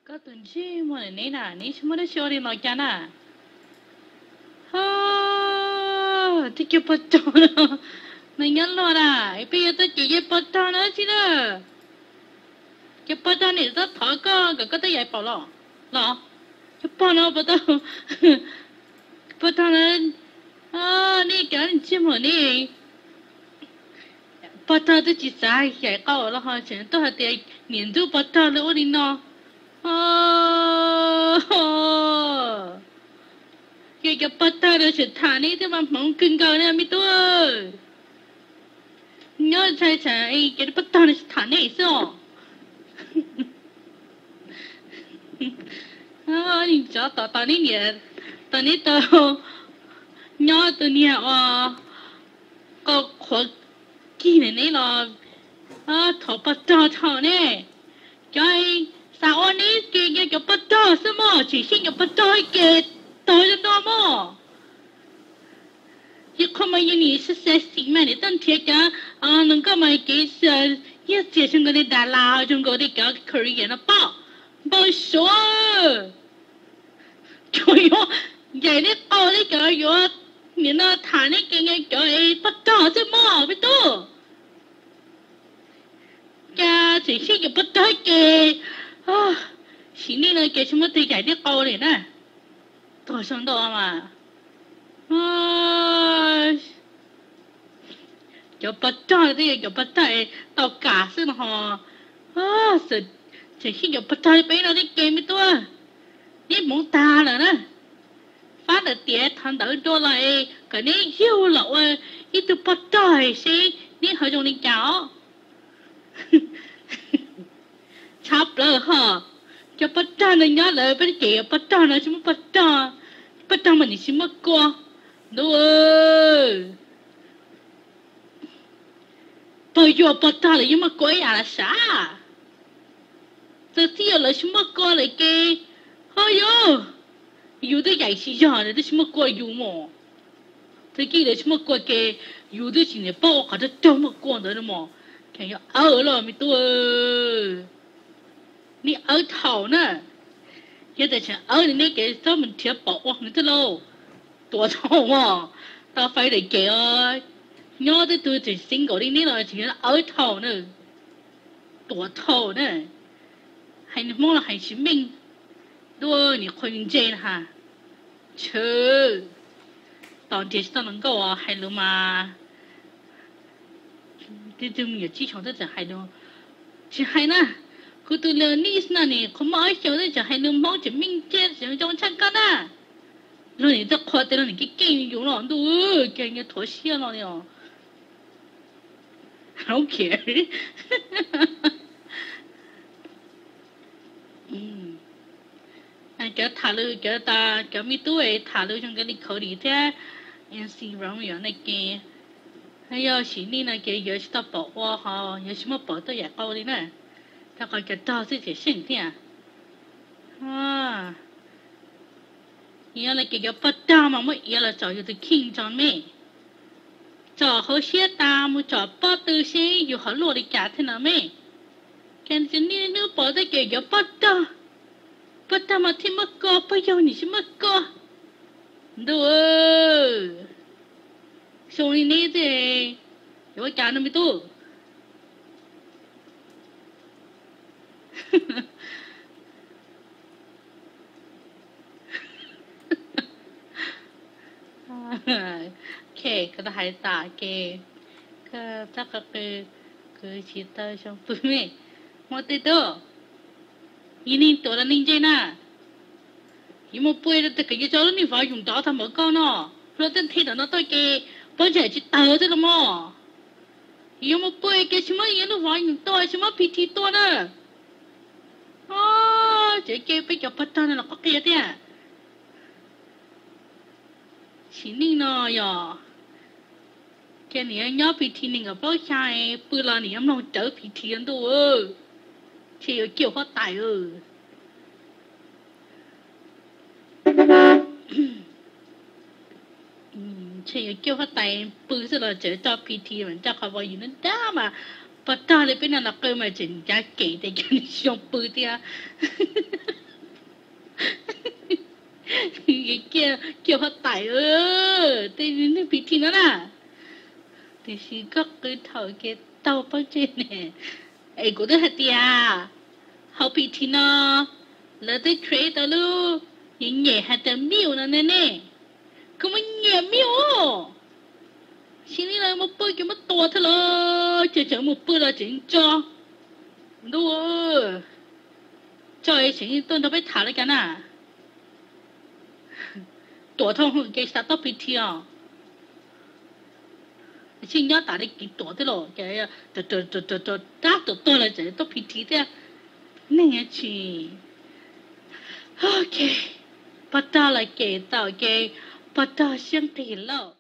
Koj tus ntsej muag neb na, neb tsis muaj dab tsi ua li los cas na? Ho, tib cov pog rog no, nws nyob luaj na, peb yuav tuaj cem cov pog rog no tsi na. Cov pog rog nim tuaj thov koj kom koj tuaj yaim paum los, los cov pog no puas tau, pog rog no, nej cov ntsej muag ne, pog rog twb tsis xav yaim qau los ho tseem tuaj hais tias niam ntxub pog rog li ua li no. Ces cov pog rog no tseem tham neb thiab mas hmoov kawg nkaus na me tub. Nyob ntshai tsam cov pog rog no tsis tham neb xwb os. Nim tsov tom tau neb niam, tau neb tau nyob tus niag uas qau qhuav kig ntawm neb los thov pog rog dhau ne. Cov xav ua neb ces yog cov pog rog xwb mog, tseem xyeej cov pog rog ib ke tag zoo no mog. Yog qhov mas yog nim xav xav xim mas nim tuaj nrhiav cov no nkauj mas kev yog txiag zoo nkaus li Dalas, zoo nkaus li cov Korea no pom npau suav. Cov yuav yaim neb qau thiab cov yuav nim no tham neb ces yog cov pog rog xwb mog me tub. Cas tseem xyeej cov pog rog ib ke. Sim neej no ces tsis muaj tus yaim neb qau li na. Tuag zoo ntau mas. Cov pog rog twb yog cov pog rog tau kam xwb no ho. Tseem xyeej cov pog rog li peb no thiab ces me tub, neb hmoov tag lawm na. Fab ntawm tiav thov ntawv dua los es kom neb yug los ua ib tug pog rog seb neb ho zoo li cas os. Tshaj plaws ho, cov pog rog no nyob lawv peb cem pog rog no tsis muaj pog rog, pog rog mas nim tsis muaj kua. Ntuj, pog yuav pog rog lawv yeej muaj kua ib yam los sav. Txawm txij yog lawv tsis muaj kua lawm ces, ho yog yus twb yaim tsis yog lawv twb tsis muaj kua yus mos. Txawm txij lawv tsis muaj kua ces yus twb tsis niam paub ua qhov rog rog muaj kua ntawd no mos. Ces yog awb los me tub, neb awb thaum na. Yog tias tseem awb li neb ces txhob mus nrhiav pom ua hwv thiab lauj. Tuam thaum mos, tau fais daim kev os. Nyob twb tug tseem single li neb los tseem yog awb thaum na. Tuam thaum na. Hais Hmoob los hais tsis meej. Ntuj, nim qhuas ntse na ha. Tshwm, tos nrhiav tsis tau hluas nkauj hais lus mas. Twb tug me nyuam tsib xyoos twb tseem hais lus. Tsis hais na, kuv tus Leonis no nim qhuav muaj ob xyoos twb tseem hais lus Hmoob tseem meej tseem zoo tshaj koj na. Luag nim txawj qhuas tes luag nim keej keej yus los ntuj, ces nyias thuav siab no li os. Cov tham lus, cov, cov me tub es tham lus zoo nkaus li Khauv Dim thiab MC Romeo no ces, yog sim neej no ces yuav tsis tau pom ua ho yuav tsis muaj pom tuaj yaim qau li na. Rau qhov cov rog xwb tseem seej thiab. Yog no ces cov pog rog mas muab iav los tsom yus tus kheej tso me. Tsom hauv siab tas mus tsom pob tw seb yus ho luaj li cas thiab no me. Ces niaj hnub pom tej kev cov pog rog, pog rog mas thiaj muaj kua, pog yawg nim tsis muaj kua. Ntuj, zoo li neb tej, yuav ua cas no me tub? Koj tau hais tas ces koj txhob qw, kuv tsis tau zoo pw me. Muaj tej tub, yus neeg tuam los neeg ntse na. Yus mus pw rau tej kws yuav tso lub neej vov yus nrov tag npaum koj no, luag tej nthe tom no tuaj ces pob ntseg tsis tawg tej los mog. Yus yuav mus pw ces tsis muab yus lub vov yus tua, tsis muab PT tua na. Ces cia peb cov pog rog no los qhuab qhia thiab. Sim neej no yog, ces nws yuav nyob PT nees nkaum plaub xya, pw los nws yuav mloog rawv PT ntuj, ces yuav ciaj huab tais. Ntshe yuav ciaj huab tais pw xwb los tseem tso PT mas nco qhov vov yus ntab ntab mas, pog rog li peb no los qw mas tseem ncav kem tias cov nws tsis zoo pw thiab. Kiag, kiag huab tais, tej neeg PT no na. Tiam sis koj qw thaum kev taug pob ntseg ne. Es kuv twb hais tias hauv PT no lawv twb create tau lub nyem nyem hais tias mute no ne ne. Koj muab nyiam mute os. Xyov li lawv mus pw ces muab tua thiab los ces tseem mus pw los tseem tso. Ntuj, tso es tseem tuaj nrog peb tham li cas na. Tuam thoj hwm ces xav tuaj PT os. Tsis nyob tas li kiv tuam thiab los ces rab tuam tuag los tseem tuaj PT thiab. Neeg tsis, ok, pog tog los ces tau ces pog tog siab nqig lauj.